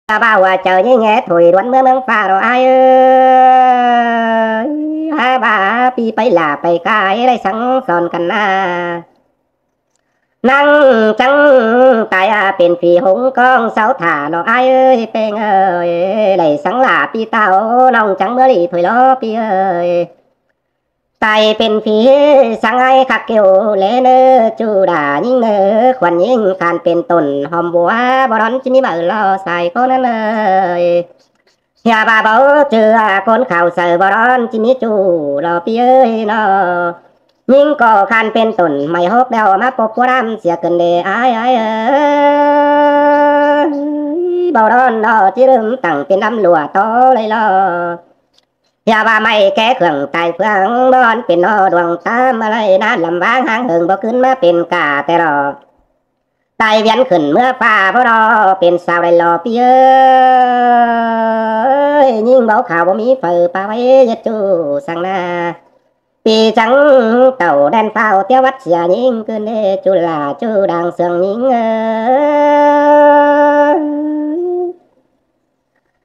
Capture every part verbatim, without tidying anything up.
Hả ꞌva ꞌhụ chaư ꞌnhính é thôi đuôn ꞌmứa ꞌmướng ꞌphạ lo ải ơi. Hả ꞌva ꞌpi pay lả pay ꞌcại đảy sắng son căn ꞌna. ꞌNăng chắng tai a pên phi hống ꞌcóng sau thả lo ải ơi, ꞌpéng ơi. Đảy sắng lả ꞌpi tảu ꞌnọng chắng ꞌmứa đi thôi lo ꞌpi ơi. Tai pên phi sắng ải khắc kiêu lé ꞌnớ ꞌchu đa ꞌnhính ꞌnớ, khuôn ꞌnhính khan pên tổn hòm bua báu đón ꞌchí ꞌmí máư lo sai ꞌcốn ꞌnặn ơi. Hả ꞌva báu ꞌchư ꞌcốn khảu saư báu đón ꞌchí ꞌmí ꞌchu lo ꞌpi ơi ꞌnọ. ꞌNhính ꞌcọ khan pên tổn mảy hốc đeo ꞌmá pốc pua đam sia cơn đê ải ải ơi. Báu đón ꞌnọ ꞌchí ꞌlứm tẳng pên đăm lua tó đảy lo. Hả ꞌva mảy ké khương tai phướng báu đón pên ꞌnọ đuang ta ꞌmá đảy ꞌná lăm ꞌváng ꞌháng hưng báu ꞌcứn ꞌmá pên cả ꞌtẹ lo. Tai viến khửn ꞌmứa ꞌphạ báu lo pên sau đảy lo ꞌpi ơi. ꞌNhính báu khảu báu ꞌmí phaư pá ꞌvạy ꞌdệt ꞌchu săng ꞌna. ꞌPi chắng tảu đen phao ꞌtiếu vắt sia ꞌnhính ꞌcứn đê ꞌchu lả ꞌchu đang sương ꞌnhính ơi.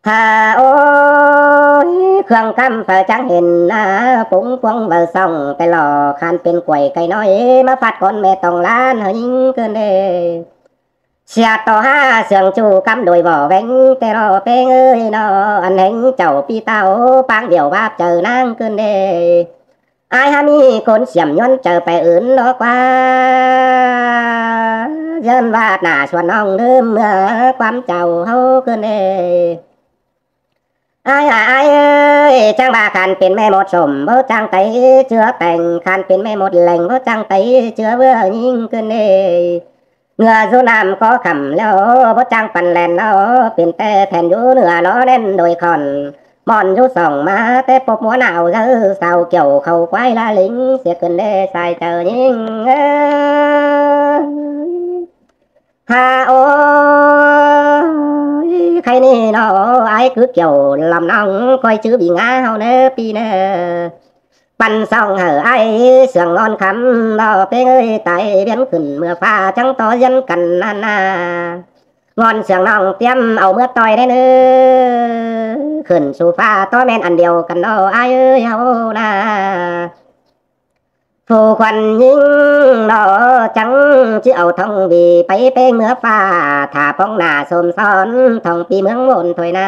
Hả ôi, khương ꞌcắm phaư chắng hên ꞌna, púng cuông ꞌvạu song ꞌtẹ lo khan pên quảy cay ꞌnọi ꞌmá phắt cón ꞌme tong lan hả ꞌnhính ꞌcứn đê. Sia ꞌto hả sương ꞌchu ꞌcắm đuổi vỏ ꞌvén ꞌtẹ lo ꞌpéng ơi ꞌnọ, ăn ꞌhéng chảu ꞌpi tảu ꞌpáng điẻo báp chaư ꞌnáng ꞌcứn đê. Ải hả ꞌmí ꞌcốn siểm ꞌnhuốn chaư pay ứn lo ꞌquá. ꞌDớn ꞌva nả suôn ꞌnọng ꞌlứm ꞌmứa ꞌquám chảu ꞌháu ꞌcứn đê. Ải hả ải ơi, chắng ꞌva khan pên ꞌme mốt sôm báu chắng tai ꞌchưa teng, khan pên ꞌme mốt leng báu chắng tai ꞌchưa ꞌvứa ꞌnhính ꞌcứn đê. ꞌNgựa dú ꞌnặm ꞌcó khẳm ꞌlẹo báu chắng păn len lo, pên ꞌtẹ then dú ꞌnựa lo ꞌnén đôi khỏn. ꞌMọn dú sỏng ꞌmá ꞌtẹ pốc ꞌmúa nảo dư, sau kiẻo khảu quái la lính sia cơn đê sai chaư ꞌnhính ơi. Hả ôi, khay ꞌnị ꞌnọ, ải cứ kiẻo lăm ꞌnọng ꞌcoi chứ ꞌvị ngá ꞌháu ꞌnớ ꞌpi ꞌnớ. Păn song hảư ải sương ꞌnọn khắm ꞌnọ ꞌpéng ơi, tai viến khửn ꞌmứa ꞌphạ chắng tó ꞌdiến căn ꞌnặn ꞌna. ꞌNọn sương ꞌnọng ꞌtiếm au ꞌmứa ꞌtoi đé ꞌnớ. Khửn su ꞌphạ tó ꞌmen ăn điêu căn ꞌnọ ải ơi ꞌháu ꞌna. Phủ khuôn ꞌnhính ꞌnọ chắng ꞌchí au thong ꞌvị pay ꞌpéng ꞌmứa ꞌphạ, thả ꞌpóng nả sôm son thong ꞌpi ꞌmướng ꞌmôn thôi ꞌna.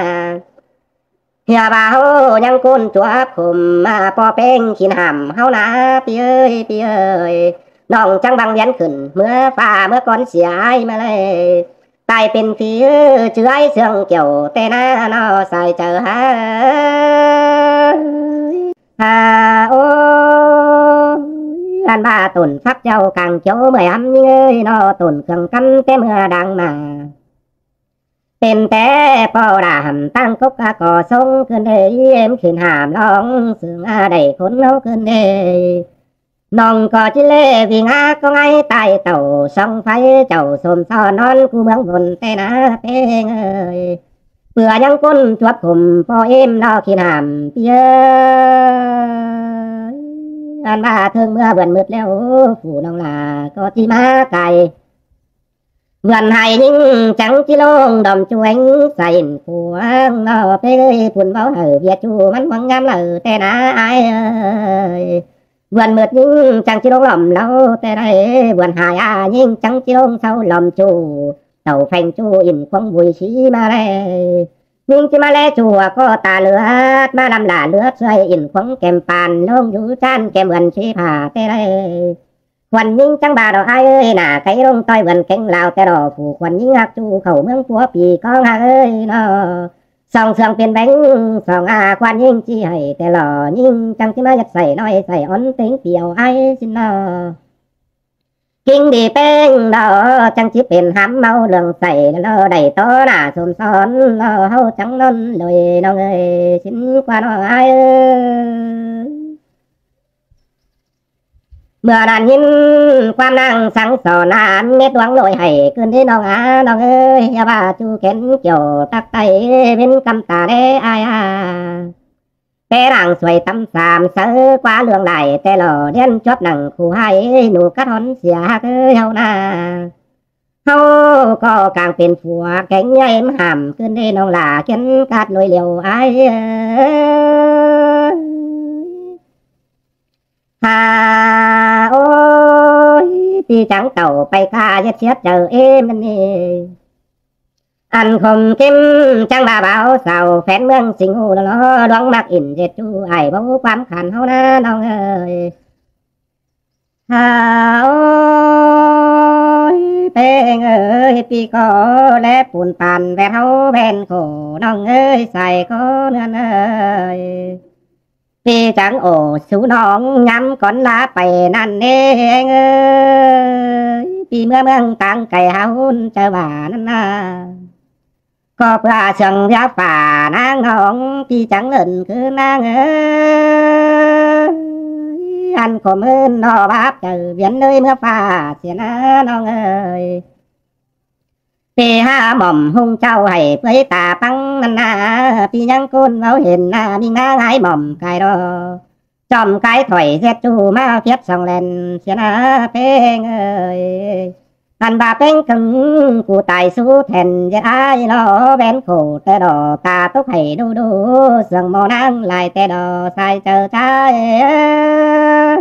Hả ꞌva ꞌháu ꞌnhắng ꞌcốn chuốp khôm ꞌpo ꞌpéng kin hảm ꞌháu ꞌna ꞌpi ơi, ꞌpi ơi. ꞌNọng chắng băng viến khửn ꞌmứa ꞌphạ ꞌmứa cón sia ải ꞌmá ꞌlẹ. Tai pên phi ư, ꞌchư ải sương kiẻo ꞌtẹ ꞌna ꞌnọ sai chaư hả. Hả ôi, ăn ꞌva tổn phắc chảu cang kiẻo ꞌmơi hăm ꞌnhính ơi ꞌnọ, tổn khương ꞌcắm ꞌtẹ ꞌmưa đang ꞌmá. Pên ꞌtẹ ꞌpo đa hẳm ꞌtáng cốc a ꞌcọ sống ꞌcứn đê, êm khửn hảm ꞌlóng sương a đảy khốn ꞌháu ꞌcứn đê. ꞌNọng ꞌcọ ꞌchí ꞌlế ꞌvị ngá ꞌcóng ải tai tảu song pháy chảu sôm son ꞌnón cu ꞌmướng bôn ꞌtẹ ꞌna ꞌpéng ơi. ꞌPưa ꞌnhắng ꞌcốn chuốp khôm ꞌpo êm lo khửn hảm ꞌpi ơi. Ăn ꞌva ꞌtướng ꞌmưa bươn mứt ꞌlẹo phủ ꞌnọng lả ꞌcọ ꞌchí ꞌmá cai. Bươn hảư ꞌnhính chắng ꞌchí ꞌlống đom ꞌchu ꞌhéng sai ꞌnhính khuang ꞌnọ ꞌpéng ơi, phun báu hảư ꞌviạk ꞌchu ꞌmắn ꞌhuống ꞌngám ꞌlạ ꞌtẹ ꞌna ải ơi. Bươn mứt ꞌnhính chắng ꞌchí ꞌlống lom ꞌlạ ꞌtẹ ꞌnị, bươn hảư a ꞌnhính chắng ꞌchí ꞌlống sau lom ꞌchu. Tảu pheng ꞌchu ꞌnhính khuang vui sí ꞌmá ꞌlẹ. ꞌNhính ꞌchí ꞌmá ꞌlé ꞌchu hua ꞌcọ ta ꞌlượt ꞌmá lăm lả ꞌlượt ꞌsưai ꞌnhính khuang kem pan ꞌlống dú ꞌchăn kem bươn sí phả ꞌtẹ ꞌnị. Khuôn ꞌnhính chắng ꞌva ꞌnọ ải ơi, nả cáy ꞌlống ꞌtoi bươn kéng lao ꞌtẹ lo phủ khuôn ꞌnhính ꞌhặc ꞌchu khảu ꞌmướng púa pi ꞌcóng ꞌhặc ơi ꞌnọ. Song sương pên béng song a khuôn ꞌnhính ꞌchí hảy ꞌtẹ lo ꞌnhính chắng ꞌchí ꞌmá ꞌdệt sai ꞌnọi sai ón ꞌtếng pi au ải ꞌsịn ꞌnọ. Kinh đi ꞌpéng ꞌnọ chắng ꞌchí pên hám ꞌmáu ꞌlương sai lo đảy tó nả sôm son ꞌnọ ꞌháu chắng ꞌnón đôi ꞌnọng ơi ꞌsịn ꞌquá ꞌnọ ải ơi. ꞌMưa ꞌnặn ꞌnhính ꞌquám ꞌnăng sắng so ꞌnặn mết ꞌluống ꞌlội hảy ꞌcứn đi ꞌnọng a ꞌnọng ơi, hả ꞌva ꞌchu kén kiẻo tắc tay bến căm ta đé ải a. Té ꞌnăng suối tắm sam sáư ꞌquá ꞌlương lai ꞌtẹ lo ꞌdiến chuốp ꞌnăng khu hảư ꞌnụ cắt hón sia ꞌhặc ơi ꞌháu ꞌna. ꞌHáu ꞌcọ cang pên phua kéng ꞌnhá ꞌếm hảm ꞌcứn đé ꞌnọng lả, ꞌkiến cát ꞌlới điêu ai. Hả ôi, ꞌpi chắng tảu pay ꞌca ꞌdệt siết chaư ꞌếm ꞌnặn ꞌnị. Ăn khôm ꞌkím chắng ꞌva báo sau phén ꞌmướng Sing ꞌhụ lo lo, ꞌluống ꞌmặc ỉn ꞌdệt ꞌchu ai báu ꞌquám khăn ꞌháu ꞌna ꞌnọng ơi. Hả ôi, ꞌpéng ơi, ꞌpi ꞌcọ lé pun pan ꞌvẹt ꞌháu ꞌvén khổ ꞌnọng ơi, sai ꞌcọ ꞌnưn ơi. ꞌPi chắng ổ sú ꞌnọng ngắm cón lá pay ꞌnặn ꞌnê ꞌpéng ơi. ꞌPi ꞌmứa ꞌmướng táng cay hả ꞌhún chaư ꞌva ꞌnặn ꞌna. ꞌCọ ꞌpưa siêng ꞌviạk phả ꞌnáng ꞌnọng, ꞌpi chắng lợn cứ ꞌnáng ơi. Ăn khổ mơn ꞌno báp chaư viến ꞌlới ꞌmứa phả sia ꞌna ꞌnọng ơi. ꞌPi hả mỏm ꞌhung ꞌchạu hảy ꞌpới ta ꞌpắng ꞌnặn ꞌna, ꞌpi ꞌnhắng ꞌcốn báu hên ꞌna, ꞌminh ꞌná ái mỏm cai ꞌló. Chom cái thoải ꞌdệt ꞌchu ꞌmá phiết song ꞌlen sia ꞌna ꞌpéng ơi. Ăn ꞌva ꞌpéng cưng cu tai sú then ꞌdệt ai ꞌló, ꞌvén khổ ꞌtẹ đỏ ta tốc hảy đu đu, sương ꞌmo ꞌnáng lai ꞌtẹ đỏ sai chaư ꞌchái ơi.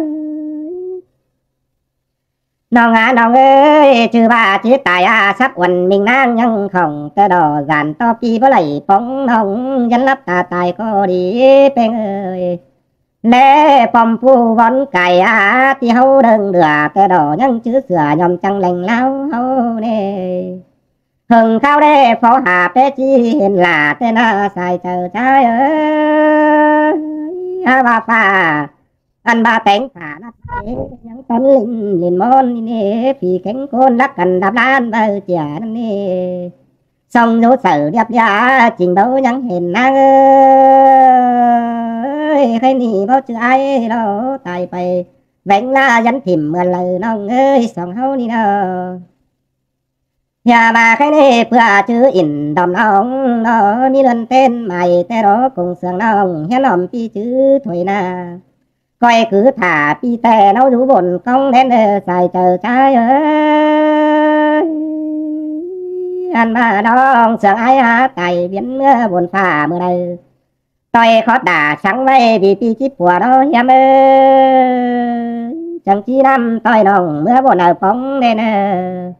ꞌNọng a ꞌnọng ơi, chứ ꞌva ꞌchí tai a sắp uôn ꞌminh ꞌnáng ꞌnhắng khỏng ꞌtẹ đỏ dản ꞌto ꞌpi báu đảy ꞌpóng ꞌnọng, dán lắp ta tai ꞌcọ đi ꞌpéng ơi. Lé pom ꞌpú vón cai a ꞌti ꞌháu đơng đưa ꞌtẹ đỏ ꞌnhắng chứ sửa nhòm chắng leng ꞌláo ꞌháu ꞌnê. Hơng kháo đé phó hả pé ꞌchí hên lả ꞌtẹ ꞌna sai chaư ꞌchái ơi. Hả ꞌva phả ăn ꞌva téng phả nắt ꞌnê, ꞌnhắng tón lin lin ꞌmôn ꞌnê, phi kéng ꞌcốn lắc căn đắp lan báu chia ꞌnặn ꞌnê. Song dú saư điếp ꞌliạk ching báu ꞌnhắng hên ꞌnáng ơi. Khay ꞌnị báu chứ ai ꞌló tai pay, ꞌvén ꞌna dán thỉm ꞌmưa đaư ꞌnọng ơi, song ꞌháu ꞌnị ꞌnớ. Hả ꞌva khay ꞌnị ꞌpưa chứ ỉn đom ꞌnọng ꞌnớ, ꞌmí ꞌluôn ꞌtến mai ꞌtẹ đỏ công sương ꞌnọng, hiến ꞌnọm ꞌpi chứ thôi ꞌna. ꞌCoi cứ thả ꞌpi ꞌtẹ ꞌnáu dú bôn ꞌcóng đén ơ sai chaư ꞌchái ơi. Ăn ꞌva ꞌnọng sương ai hả tai viến ꞌmứa bôn phả ꞌmưa đaư. ꞌToi khót đả sắng ꞌvạy ꞌviạk ꞌpi ꞌchí pua ꞌnớ hiêm ơi. Chắng ꞌchí ꞌnăm ꞌtoi ꞌnọng ꞌmứa bôn ꞌnớ ꞌpóng đen ơ.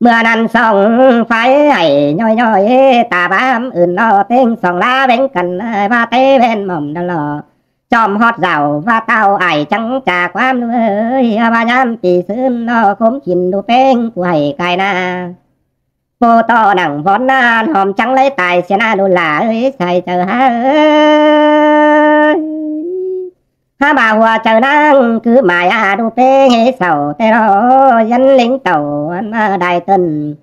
ꞌMưa ꞌnặn song phái hảy ꞌnhọi ꞌnhọi, ta bám ứn ꞌnọ ꞌtếng song lá ꞌvén căn, ꞌva té ꞌvén mỏm đa lỏ. Chom ꞌhọt dảo ꞌva táo ai chắng cha ꞌquám ꞌlới, ꞌva ꞌnhám pi sưn ꞌnọ khốm khỉn đu ꞌpéng cu hảy cai ꞌna. Pô ꞌto nẳng vón ꞌna hom chắng ꞌlới tai sia ꞌna đu lả ơi, sai chaư hả ơi. Hả ꞌva hua chaư ꞌnáng cứ mai a đu ꞌpéng hê sau ꞌtẹ ꞌnọ, dán ꞌlính tảu ăn ꞌva đai tơn.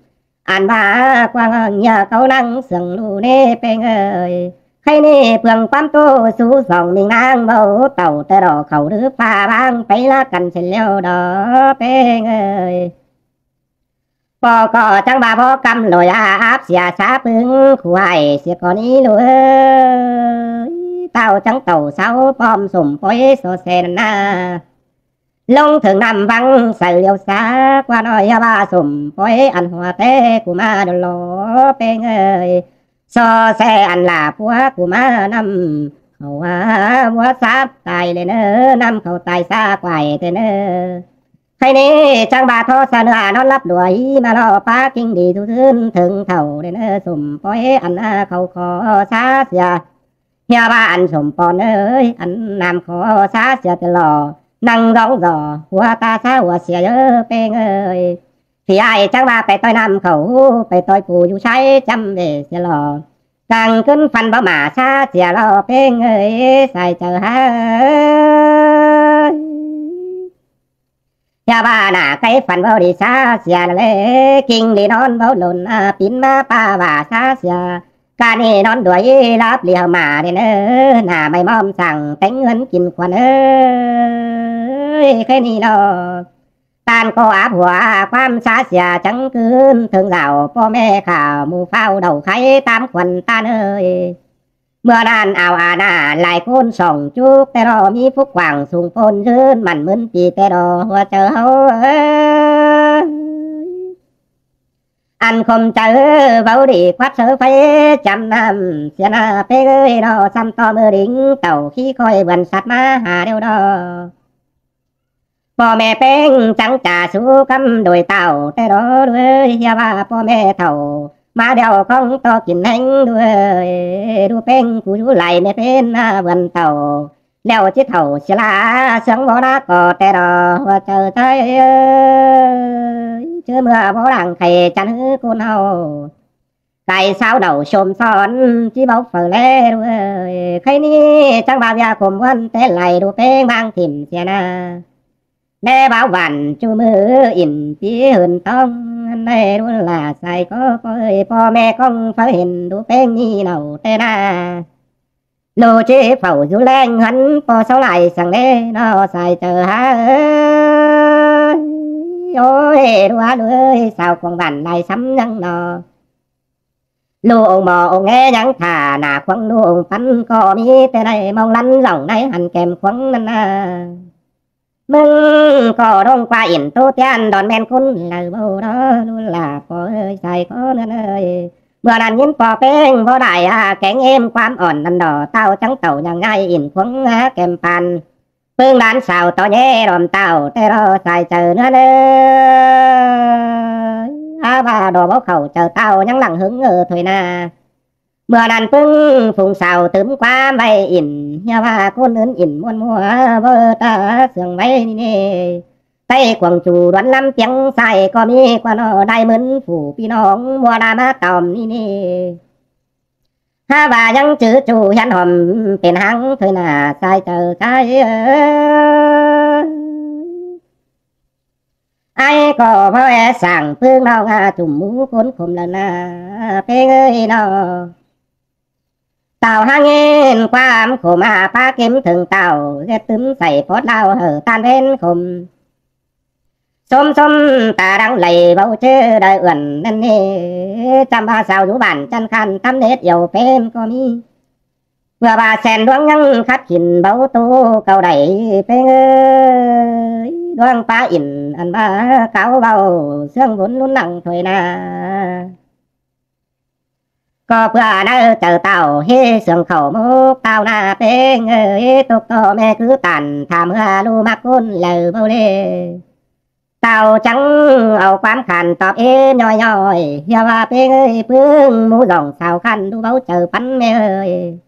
Ăn ꞌva quang ꞌnhá cáu ꞌnáng sương ꞌlụk ꞌnê ꞌpéng ơi. Khay ꞌnị ꞌpương ꞌquám ꞌtố sú song ꞌminh ꞌnáng báu tảu ꞌtẹ ꞌnọ khảu đứ pha ꞌváng pay ꞌlạ căn sên ꞌlẹo đỏ ꞌpéng ơi. ꞌPo ꞌcọ chắng ꞌva báu ꞌcắm ꞌlới a áp sia sa ꞌpứng khu hảy sia ꞌcọ ꞌnị ꞌlụk ơi. Táo chắng tảu sáu pom sôm pói so se ꞌnặn ꞌna. ꞌLống thơng ꞌnặm ꞌvắng saư ꞌliêu sa ꞌquá ꞌnọi hả ꞌva sôm pói ăn hua té cu ꞌmá đôn lo ꞌpéng ơi. So se ăn lả púa cu ꞌmá ꞌnặm khảu hả ꞌmúa sáp tai ꞌlẹo ꞌnớ, ꞌnặm khảu tai sa quải ꞌtẹ ꞌnớ. Khay ꞌnị chắng ꞌva thó sa ꞌnưa ꞌnón lắp đuôi ꞌmá lo pá king đi dú dưn thơng thảu ꞌlẹo ꞌnớ, sôm pói ăn khảu khó sa sia. Hả ꞌva ăn sôm pon ơi, ăn ꞌnặm khó sa sia ꞌtẹ lo. Năng dóng dỏ hua ta sa hua sia ꞌpéng ơi. Phi ai chắng ꞌva pay ꞌtoi ꞌnặm khảu, pay ꞌtoi pú dú sai chăm ꞌvế sia lo. Cang ꞌcứn phăn báu mả sa sia lo ꞌpéng ơi, sai chaư hả ơi. Hả ꞌva nả cáy phăn báu đi sa sia ꞌlới, king đi ꞌnón báu lôn a, pín ꞌmá ꞌpá ꞌva sa sia. Ca ꞌnị ꞌnón đuôi lắp ꞌliêu mả đi ꞌnớ, nả ꞌmạy ꞌmom săng téng ꞌngớn kin khuôn ơi. Khay ꞌnị lo. ꞌTan ꞌcọ áp hua ꞌquám sa sia chắng ꞌcứn thơng dảo, ꞌpo ꞌme khả mu phao đảu khay tam khuôn ꞌtan ơi. ꞌMưa ꞌnặn ao a ꞌna lai ꞌcốn song chúc ꞌtẹ ꞌnọ ꞌmí phúc quảng sung pôn dưn mẳn ꞌmưn pi ꞌtẹ ꞌnọ hua chaư ꞌháu ơi. Ăn khôm chaư báu đi quát sớ pháy chăm năm sia na ꞌpéng ơi ꞌnọ, sắm ꞌto ꞌmự đing tảu khí khói bươn sắt ꞌmá ha điêu đó. ꞌPo ꞌme ꞌpéng chắng chả sú cắm đuổi tảu té đó đuối, ꞌhia ꞌva ꞌpo ꞌme thảu ꞌmá điêu ꞌcóng ꞌto kin ꞌhéng đuối. Đu ꞌpéng cu dú lai ꞌme pên ꞌmá bươn tảu, ꞌlẹo ꞌchí thảu sia ꞌlạ ꞌsướng bó ná ꞌcọ té đó, ꞌhua chaư ꞌtái ơi. ꞌChớ ꞌmưa bó đang khay chăn ꞌhứ ꞌcốn ꞌháu cai sáo đảu sôm son ꞌchí báu phaư ꞌlé đuối. Khay ꞌnị chắng ꞌva ꞌviạk khôm ꞌmuôn té lai đu ꞌpéng ꞌmáng thỉm sia na. ꞌLé báo bản ꞌchu ꞌmự ỉn pí hưn ꞌtóng ꞌnặn đảy đu lả sai ꞌcọ ꞌpó ơi, ꞌpo ꞌme ꞌcóng pháư hên đu ꞌpéng ꞌnị nảu té na. ꞌLụk ꞌchí phảu dú ꞌlẹng ꞌhướn ꞌpo sáu lai săng đé ꞌnọ sai chaư ha ơi. Ôi, đu ha đuối, sao cuông bản lai sắm ꞌnhắng ꞌnọ. ꞌLụk ông mỏ ông é ꞌnhắng thả nả khuống ꞌlụk ông pắn ꞌcọ ꞌmí té ꞌnị ꞌmóng lăn dỏng ꞌnị hăn kem khuống ꞌnặn na. ꞌMứng ꞌcọ ꞌnọng ꞌquá ỉn ꞌtố ꞌtian đón ꞌmen ꞌcốn đaư báu đó, đu lả ꞌpo ơi sai ꞌcọ ꞌnặn ơi. ꞌMưa ꞌnặn ꞌnhính ꞌpo ꞌpéng báu đảy a kéng êm ꞌquám ỏn ꞌnặn đỏ, tảu chắng tảu nhăng ꞌngai ỉn khuống a kem pan. ꞌPứng đán sao ꞌto ꞌnhé đom tảu té đó sai chaư ꞌnặn ơi. A ꞌva đỏ báu khảu chaư tảu ꞌnhắng lăng hứng ơ thôi na. ꞌMưa ꞌnặn ꞌpứng phung sao tứm ꞌquám ꞌvạy ỉn, ꞌhia ꞌva ꞌcốn ứn ỉn ꞌmuôn ꞌmua báu ta sương ꞌvạy ꞌnị ꞌnị. Tay cuông ꞌchu đuôn ꞌlắm piếng sai ꞌcọ ꞌmí ꞌquá ꞌnọ, đảy ꞌmứn phủ ꞌpi ꞌnọng ꞌmua đa ꞌmá tỏm ꞌnị ꞌnị. Ha ꞌva ꞌnhắng chứ ꞌchu hiến hòm pên háng thôi na sai chaư sai ơi. Ai ꞌcọ báu é sảng ꞌpứng ꞌnọng a chum mú ꞌcốn khôm lả na ꞌpéng ơi ꞌnọ. Tảu háng hên ꞌquám khôm a pá kêm thửng tảu ꞌdệt tứm sai pót ꞌlao hảư ꞌtan ꞌvến khôm. Sôm sôm ta đang đảy báu ꞌchớ đaư ươn ꞌnặn ꞌnị. Chăm ꞌva sao dú bản chăn khăn tắm đết yau pên ꞌcọ ꞌmí. ꞌPưa ꞌva sen ꞌluống ꞌnhắng khắt khin báu ꞌtố cáu đảy ꞌpéng ơi. ꞌLuống pá ỉn ăn ꞌva cáo báu ꞌsướng vốn ꞌlún nẳng thôi na. ꞌCọ ꞌpưa ꞌnặn chaư tảu ꞌhế sương khảu mốc tảu na ꞌpéng ơi, tốc ꞌto ꞌme cứ tản tham ꞌhứa ꞌlụk ꞌmặc ꞌcốn lả báu ꞌlế. Tảu chắng au ꞌquám khăn tóp ꞌếm ꞌnhói ꞌnhói, ꞌhia ꞌva ꞌpéng ơi ꞌpứng mú dỏng sao khăn đu báu chaư pắn ꞌme ơi.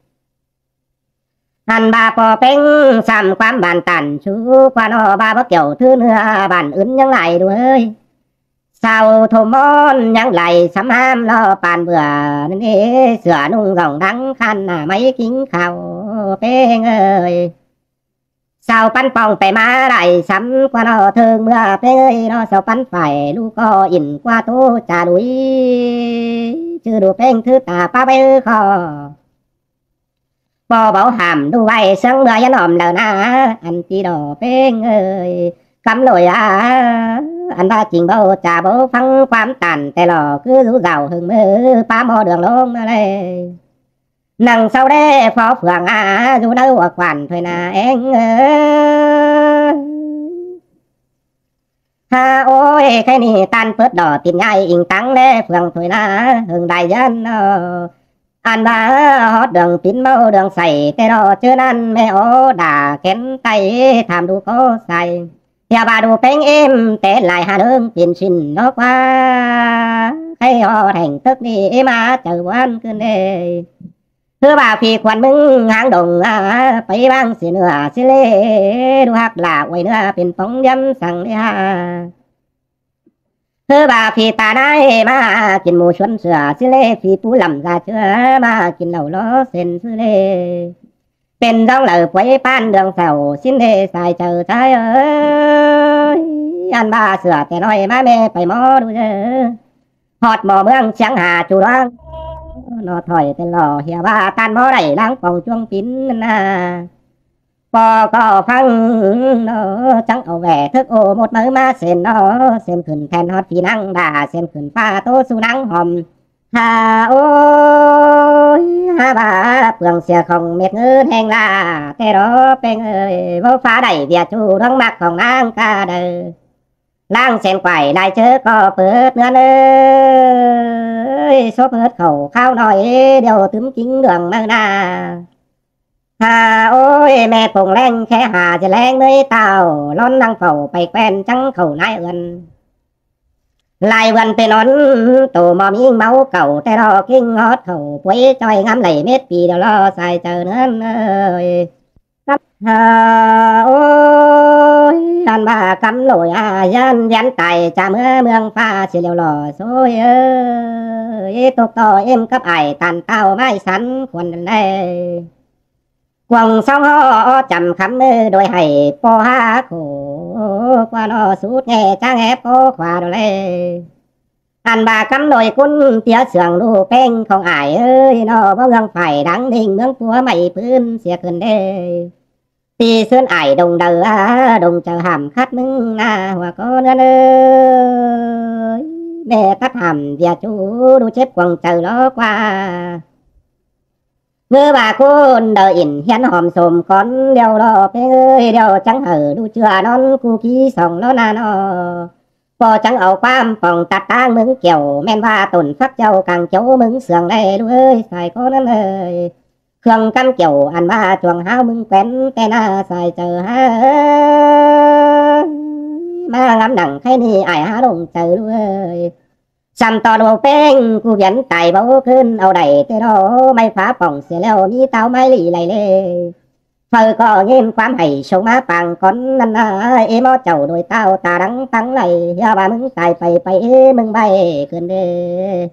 Ăn ꞌva ꞌpo ꞌpéng sắm ꞌquám bản tản sú ꞌquá ꞌnọ ꞌva báu kiẻo thứ ꞌnưa bản ứn ꞌnhắng lai đuối. Sao thôm ꞌmón ꞌnhắng lai sắm ꞌhám ꞌlo păn bươn ꞌnị, sửa ꞌnung dỏng đắng khăn nả ꞌmạy ꞌkính khảu ꞌpéng ơi. Sao pắn pong pay ꞌmá lai sắm ꞌquá ꞌnọ ꞌtếng ꞌmưa ꞌpéng ơi ꞌnọ, sao pắn phải ꞌlụk ꞌcọ ỉn ꞌquá ꞌtố cha đuối. Chứ đu ꞌpéng thứ ta pá báu khọ. ꞌPo báu hảm đu ꞌvạy ꞌsướng ꞌmưa hiến hòm lả na, ăn ti đỏ ꞌpéng ơi. Cắm lội a, ăn ꞌva ching báu chả báu ꞌphắng ꞌquám tản té lỏ cứ dú dảu hưng ꞌmự pá ꞌmo đường ꞌlống ꞌmá ꞌlế. Nẳng sau đé phó phường a, dú ꞌnặn ua quản thôi na ꞌéng ơi. Ha ôi, khay ꞌnị ꞌtan pớt đỏ tin ꞌngai inh táng đé phường thôi na, hưng đai dân ꞌnọ. Ăn ꞌva hót đường pín ꞌmá đường sảy té ꞌnọ, ꞌchớ ꞌnặn ꞌme ó đả kén tay tham đu có sai. ꞌHia ꞌva đu ꞌpéng ꞌếm té lai ha nướng pin xin ꞌnọ ꞌquá. Khay hót hẻng tớc ꞌnị ꞌmá chaư ꞌván ꞌcứn đê. ꞌHứ ꞌva phi khuôn ꞌmứng háng đồng a, pay ꞌváng sia ꞌnưa sia ꞌlế, đu ꞌhặc lả uối ꞌnưa pên póng ꞌliắm săng đê ha. ꞌHứ ꞌva phi ta ꞌnái ꞌmá kin mù suôn sửa sia ꞌlế, phi pú lẳm da ꞌchưa ꞌmá kin lảu ló sên sia ꞌlế. Pên ꞌdóng lảu puối ꞌpán đường sảu ꞌsín đê sai chaư sai ơi. Ăn ꞌva sửa té ꞌnọi ꞌmá ꞌme pay ꞌmo đu ꞌdớ. Hót ꞌmo ꞌmướng siếng ha chu ꞌluống. ꞌNọ thỏi té lỏ ꞌhia ꞌva ꞌtan ꞌmo đảy ꞌláng pong chuông pín na. ꞌPo ꞌcọ ꞌphắng ꞌnọ chắng au ꞌvẹ thớc ô mốt máư ꞌmá sên ꞌnọ, sên khửn then hót phi ꞌnăng đả, sên khửn ꞌpá ꞌtố su ꞌnăng hòm. Ha ôi, ha ꞌva pương sia khong mệt ngớn ꞌhéng lả té ꞌnọ ꞌpéng ơi, báu phá đảy ꞌviạk chu ꞌluống ꞌmặc khong ꞌnáng ca đaư. ꞌLáng sen quải lai ꞌchớ ꞌcọ pớt ꞌnứa ới, sốp hớt khảu kháo ꞌnọi, điêu tứm ꞌkính đường ꞌmự ꞌna. Ha ối, ꞌme pông ꞌleng khék ha ꞌdệt ꞌleng ꞌmới táo, ꞌlón ꞌnăng phảu pay ꞌquen chắng khảu ꞌnái ưn. Lai ưn pên ón, tô ꞌmo ꞌmí máu cảu ꞌtẹ ꞌlo ꞌkính hót khảu puối ꞌchoi ngắm đảy mết pi điêu lo sai chaư ꞌnớ ới. Cắp ha ối, ăn ꞌva cắm lội a ꞌdán ꞌviến tai ꞌchạ ꞌmứa ꞌmướng ꞌphạ sia điêu lo sôi ới, tốc ꞌto ꞌếm cắp ải ꞌtan ꞌtao ꞌmái sắn khuôn đen ꞌlẹ. Cuông sóng ꞌhó chăm khắm ới, đôi hảy ꞌpo hák khổ, ꞌquá ꞌno sút ꞌnhe cháng ép ꞌcó khóa đô ꞌlẹ. Ăn ꞌva cắm đôi ꞌcốn tía sương ꞌlụk ꞌpéng khong ải ới, ꞌno báu ꞌnhương phải đáng đinh ꞌmướng púa mảy ꞌpưn sia khửn đê. Ti ꞌsướng ải đồng đaư a, đồng chaư hảm khắt ꞌmứng ꞌna hua ꞌcốn ꞌnớ ới. ꞌMẹ cắt hảm ꞌviạk ꞌchu đu chếp cuông chaư lo ꞌquá. ꞌMứ ꞌva ꞌcốn đaư ỉn hiến hỏm sôm cón điêu lo ꞌpéng ới, điêu chắng hảư đu ꞌchưa ꞌnón cu ꞌkí song lo ꞌna ꞌno. ꞌPo chắng au ꞌquám pong tắt ꞌtáng ꞌmứng Kiẻo, ꞌmen ꞌva tổn phắc chảu cang chảu ꞌmứng sương ꞌlẹ ꞌlụk ới sai ꞌcốn ꞌnớ ới. Khương cắm Kiẻo ăn ꞌva chuông háo ꞌmứng ꞌquén ꞌtẹ ꞌna sai chaư ha. ꞌMá ngắm nẳng khay ꞌnị ải há lông chaư ꞌlụk ới. Săm ꞌto đu ꞌpéng cu ꞌviến tai báu ꞌcứn au đảy ꞌtẹ ꞌno, ꞌmạy phá pỏng sia ꞌlẹo ꞌmí ꞌtáo ꞌmạy lỉ lảy ꞌlẹ. Phaư ꞌcọ ꞌnghín ꞌquám hảy sông ꞌmá pang cón ꞌnặn ꞌna, ꞌếm ó chảu đôi ꞌtáo ta đắng păng lảy, ꞌhứa ꞌva ꞌmứng tai pay pay ꞌmứng ꞌvạy khửn đê.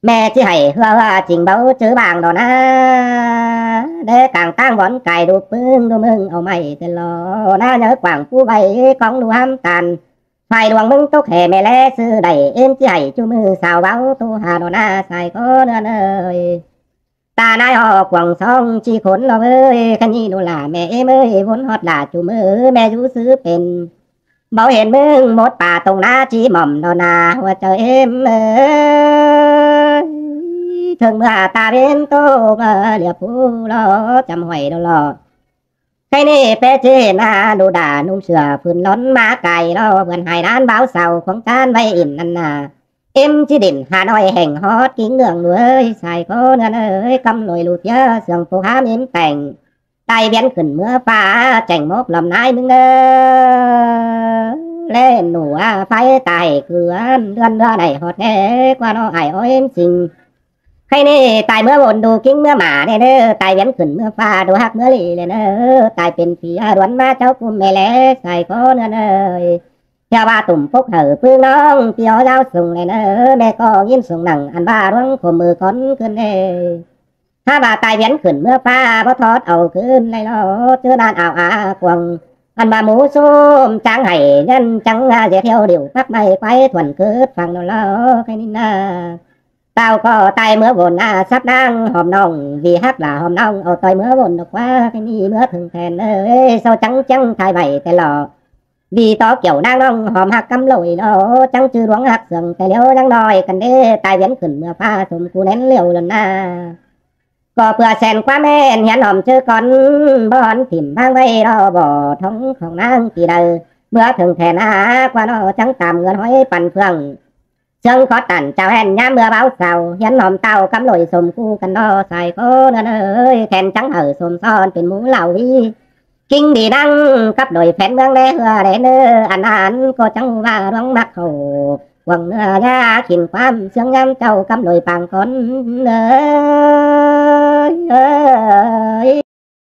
ꞌMẹ ꞌchí hảy ꞌhứa ꞌva ching báu chứ bang đo ꞌna. Đé cang ꞌtáng bón cai đu ꞌpứng đu ꞌmứng au ꞌmạy ꞌtẹ lo. ꞌNa ꞌnhớ quảng pú ꞌvạy cóng đu hám tan. Phải luông ꞌmứng tốc hẻ ꞌmẹ ꞌlé ꞌsứ đảy ꞌếm ꞌchí hảy ꞌchu ꞌmự sao báu tô ha đo ꞌna sai ꞌcốn ꞌnớ ới. Ta ꞌnái ꞌhọ cuông song ꞌchí khốn lo ới, khay ꞌnị đu lả ꞌmẹ ꞌếm ới, vốn hót lả ꞌchu ꞌmự ꞌmẹ dú ꞌsứ pên. Báu hên ꞌmứng mốt pả tông ꞌná ꞌchí mỏm đo ꞌna hua chaư ꞌếm ới. Thương ꞌmưa ta bến tô ꞌmưa liệp phú lo chăm huảy đô lo. Khay ꞌnị ꞌpé ꞌchí hên a đu đả ꞌnung sửa phưn lón ꞌmá cai lo vườn hải đán báo sau khuống chán ꞌvạy ỉn ꞌnặn ꞌna. ꞌIm ꞌchí đỉn Hà Nội hẻng hót kính đường đuối sai ꞌcốn ꞌnớ ới, cắm lội lụt ꞌpía sương pô hám ꞌim tẻng. Tai ꞌviến khửn ꞌmứa ꞌphạ chẻng mốc lòm ꞌnái ꞌmứng ꞌnớ. ꞌLé ꞌnụ a phái tai cư ăn ꞌlươn ꞌlứa đảy hót ꞌnê ꞌquá ꞌno ải ói ꞌếm ching. Khay ꞌnị tai ꞌmứa bôn đu kính ꞌmứa mả ꞌnê ꞌnớ, tai ꞌviến khửn ꞌmứa ꞌphạ đu hắc ꞌmứa lỉ ꞌlẹ ꞌnớ, tai pên phi a đuôn ꞌmá chảu ꞌcum ꞌmẹ ꞌlé sai ꞌcốn ꞌnớ ới. Theo ꞌva tủm pốc hảư ꞌpứng ꞌnọng ꞌpi ó giáo sung ꞌlẹ ꞌnớ, ꞌmẹ ꞌcọ ꞌnghín sung nẳng ăn ꞌva ꞌluống khổ ꞌmự cón ꞌcứn ꞌnê. Hák ꞌva tai ꞌviến khửn ꞌmứa ꞌphạ báu thót au ꞌcứn ꞌlẹ lo, ꞌchớ ꞌnặn au a cuông. Ăn ꞌva mú ꞌsúm cháng hảy ꞌnhăn chắng a dệt hiêu điu pắc ꞌmạy quái thuần cướt phăng đô lo khay ꞌnị ꞌna. Tao ꞌcọ tai ꞌmứa bôn a sắp ꞌnáng hòm ꞌnọng, vì hắc lả hòm ꞌnọng au ꞌtoi ꞌmứa bôn độc ꞌquá khay ꞌnị ꞌmứa thưng then ới, sau chắng chắng thai vảy ꞌtẹ lo. Vì tó Kiẻo ꞌnáng ꞌnọng hòm hắc cắm lội lo, chắng ꞌchư ꞌluống hắc sương ꞌtẹ ꞌliêu ꞌnhắng ꞌnọi căn đế tai ꞌviến khửn ꞌmưa ꞌphạ sôm cu nén ꞌliêu lon ꞌna. ꞌCọ ꞌpưa sen ꞌquám ꞌmen hiến hòm ꞌchớ cón, bón thỉm ꞌváng ꞌvạy lo bó thóng khong ꞌnáng pi đaư. ꞌMưa thưng then a ꞌquá ꞌno chắng tam ngươn hói păn phượng. Sương khót tản chao ꞌhẹn ꞌnhám ꞌmưa báo sau, hiến hòm tao cắm lội sôm cu căn ꞌno sai ꞌcốn ꞌnớ ới, then chắng hảư sôm son pên mú lảu ꞌvi. Kính đi ꞌnăng cắp đôi phén ꞌmướng ꞌlé ꞌhứa ꞌlẹ ꞌnớ, ăn ăn ꞌcọ chắng ꞌva ꞌluống mắc khảu. Cuông ꞌnưa ꞌnhá khỉn ꞌquám sương ꞌnhám chảu cắm đôi pang cón ꞌnớ.